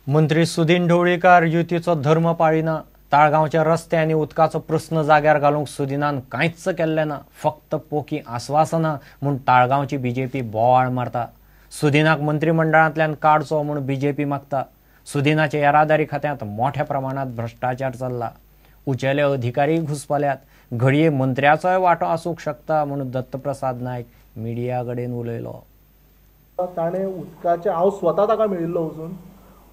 मंत्री सुदीन ढवळीकार युतीचो धर्म पाळिना. ताळगांवच्या रस्ते आनी उदकाचो प्रस्न जाग्यार घालूंक सुदीनान कांयच केल्लें ना, फक्त पोकी आस्वासनां म्हूण ताळगांवची बीजेपी बोवाळ मारता. सुदीनाक मंत्रिमंडळांतल्यान काडचो म्हूण बीजेपी मागता. सुदीनाच्या येरादारी खात्यांत मोठ्या प्रमाणांत भ्रश्टाचार चल्ला. उंचेले अधिकारी घुसपल्यात. घडये मंत्र्याचोय वांटो आसूंक शकता म्हूण दत्तप्रसाद नायक मिडिया कडेन उलयलो. ताणें उदकाचें, हांव स्वता ताका मेळिल्लो वचून,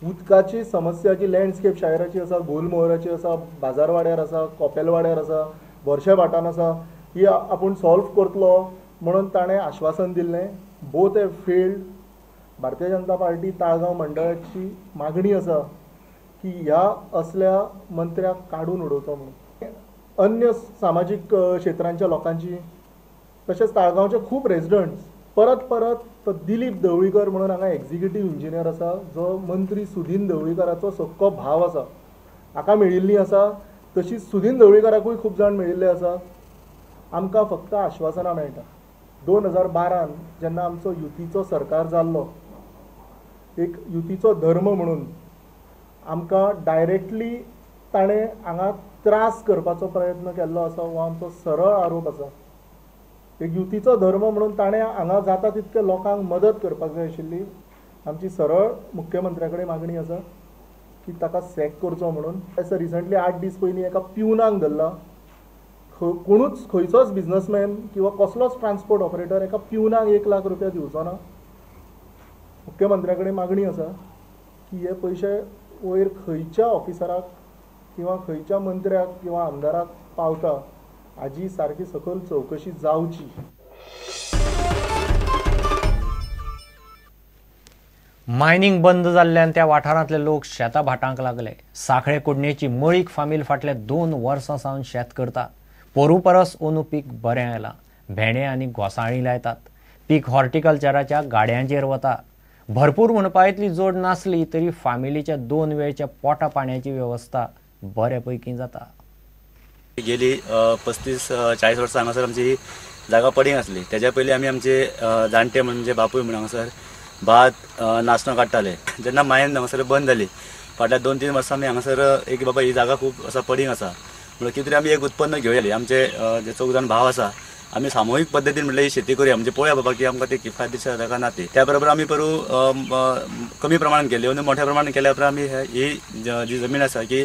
उदकाची समस्या जी लँडस्केप शायराची आसा, गोलमोहराची आसा, बाजारवाड्यार आसा, कोपेलवाड्यार आसा, बोरशे भाटान आसा, ही आपूण सॉल्व करतलो म्हणून ताणें आश्वासन दिल्लें. Both have failed. Bharatiya Janata Party Talgaon मंडळाची मागणी आसा की ह्या असल्या मंत्र्याक काडून उडोवचो म्हणून. अन्य सामाजीक क्षेत्रांच्या लोकांची तशेंच ताळगांवचे खूब रेजिडंट्स परत परत तो दिलीप ढवळीकर म्हणून हांगा एक्झिक्युटीव इंजिनियर आसा, जो मंत्री सुदीन ढवळीकराचो सक्को भाव आसा, हाका मेळिल्ली आसा. तशीच सुदीन ढवळीकराकूय खूब जाण मेळिल्ले आसा. आमकां फक्त आश्वासनां मेळटा. 2012 जेन्ना आमचो युतीचो सरकार जाल्लो, एक युतीचो धर्म म्हणून आमकां डायरेक्टली ताणें हांगा त्रास करपाचो प्रयत्न केल्लो आसा, हो आमचो सरळ आरोप आसा. एक युतीचो धर्म म्हणून ताणें हांगा जाता तितके लोकांक मदत करपाक जाय आशिल्ली. आमची सरळ मुख्यमंत्र्या कडेन मागणी आसा की ताका सॅक करचो म्हणून. एस रिसंटली 8 दीस पयलीं एका प्युनाक धरला. कोणूच खंयचोच बिजनसमॅन किंवा कसलोच ट्रान्सपोर्ट ऑपरेटर एका प्युनाक 1 लाख रुपया दिवचो ना. मुख्यमंत्र्या कडेन मागणी आसा की हे पयशे वयर खंयच्या ऑफिसराक किंवा खंयच्या मंत्र्याक किंवा आमदाराक पावता हाजी सारकी सकयल चवकशी जावची. मायनिंग बंद जाल्ल्यान त्या वाठारांतले लोक शेता भाटांक लागले. साखळे कुडणेची मळीक फामील फाटल्या 2 वर्सां सावन शेत करता. पोरू परस अंदू पीक बरें आयलां. भेंडे आनी घोसाळीं लायतात. पीक हॉर्टिकल्चराच्या गाड्यांचेर वता. भरपूर म्हणपा इतली जोड नासली तरी फामिलीच्या 2 वेळच्या पोटा पाण्याची वेवस्था बरे पैकी जाता. गेली 35-40 वर्सां हांगासर आमची जागा पडींग आसली. तेज्या पयलीं आमी आमचे जाणटे म्हणजे बापूय म्हण हांगासर भात नाचणो काडटाले. जेन्ना मायन हांगासर बंद जाली फाटल्या 2-3 वर्सां आमी हांगासर एक बाबा ही जागा खूब आसा पडींग आसा म्हणून कितें तरी आमी एक उत्पन्न घेवया. आमचे जे 4 जाण भाव आसा आमी सामुहीक पद्दतीन म्हणल्यार ही शेती करुया, म्हणजे पळोवया बाबा की आमकां ते किफायतशीर जाता ना ती. त्या बरोबर आमी परू कमी प्रमाणान केली आनी मोठ्या प्रमाणान केल्या उपरांत आमी ही जी जमीन आसा की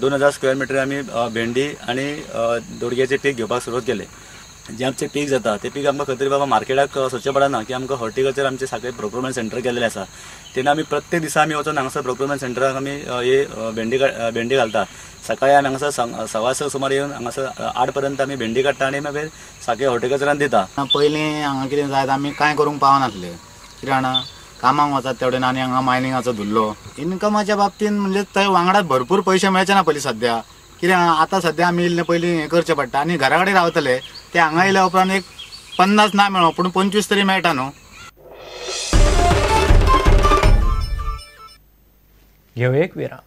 2000 स्क्वेअर मिटर आमी भेंडी आनी दोडग्याचें पीक घेवपाक सुरवात केलें. जें आमचें पीक जाता तें पीक आमकां खंय तरी बाबा मार्केटाक सोदचें पडना की आमकां हॉर्टिकल्चर आमचें साखळे प्रोक्युरमेंट सेंटर केल्लें आसा. तेन्ना आमी प्रत्येक दिसा आमी वचून हांगासर प्रोक्युरमेंट सेंटराक आमी ही भेंडी घालता. सकाळी आमी हांगासर 6:15 सुमार येवन हांगासर 8 पर्यंत आमी भेंडी काडटा आनी मागीर साखळे हॉर्टिकल्चरान दिता. पयलीं हांगा कितें जायत आमी कांय करूंक पावनासले, कितें जाणा कामाक वचात तेवटेन आनी हांगा मायनिंगाचो धुल्लो. इनकमाच्या बाबतीन म्हणजे थंय वांगडा भरपूर पयशे मेळचे ना पयलीं. सद्या कितें आतां सद्या आमी इल्ले पयलीं हें करचें पडटा आनी घरा कडेन रावतले ते हांगा येयल्या उपरांत एक 50 ना मेळो पूण 25 तरी मेळटा न्हू. घेवया एक विराम.